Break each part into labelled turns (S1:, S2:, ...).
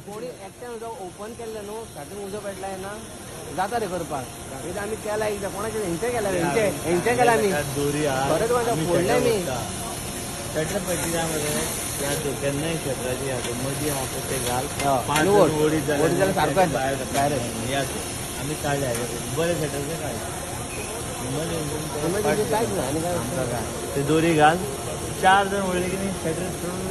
S1: कोणी एकट्यान उजो ओपन केल्लें न्हू स्टार्टींग उजो पेटला ना जाता रे करपाक. कित्याक आमी केला एकदां कोणाचें हेंचें केला, हेंचें हेंचें केला आमी.
S2: दोरी
S1: खरेंच म्हाका फोडलें मी.
S2: शटर पडली काय मरे ह्या केन्नाय शटराची ह्या मदीं आहा पळय ते घाल. पांच
S1: आनी ओड.
S2: ओडीत
S1: ओडीत जाल्यार सारको येता.
S2: भायर
S1: भायर.
S2: हे आसा. आमी काडले बरें शटर ते काडले.
S1: इमर्जन्सी कांयच ना आनी काय.
S2: ते दोरी घाल, चार जण ओडले की नाही शटर बाहेर.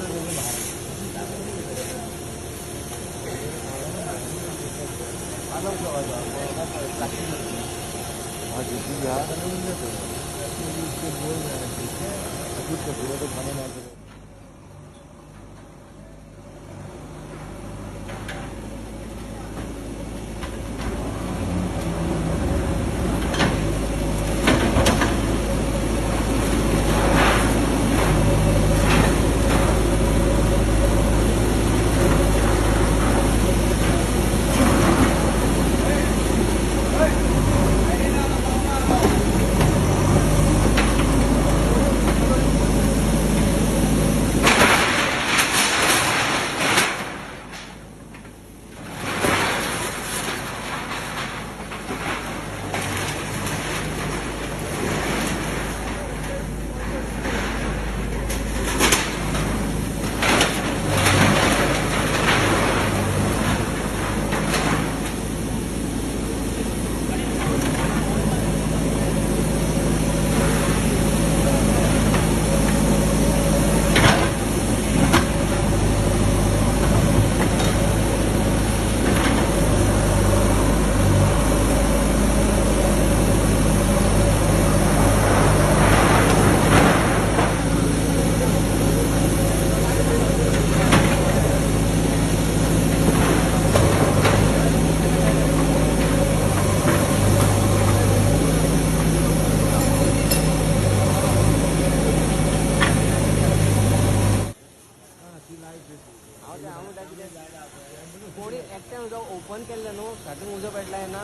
S1: कोणी एकट्यान उजो ओपन केल्लें न्हू स्टार्टींग उजो पेटला ना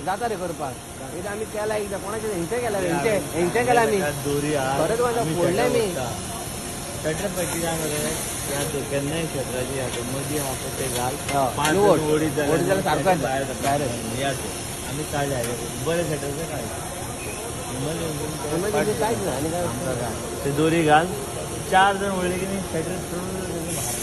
S1: जाता रे करपाक. कित्याक आमी केला एकदां कोणाचें हेंचें केला, हेंचें हेंचें केला आमी.
S2: दोरी
S1: खरेंच म्हाका फोडलें मी.
S2: शटर पडली काय मरे ह्या केन्नाय शटराची ह्या मदीं आहा पळय ते घाल. पांच
S1: आनी ओड.
S2: ओडीत
S1: ओडीत जाल्यार सारको येता.
S2: भायर
S1: भायर.
S2: हे आसा. आमी काडले बरें शटर ते काडले.
S1: इमर्जन्सी कांयच ना आनी काय.
S2: ते दोरी घाल, चार जण ओडले की नाही शटर बाहेर.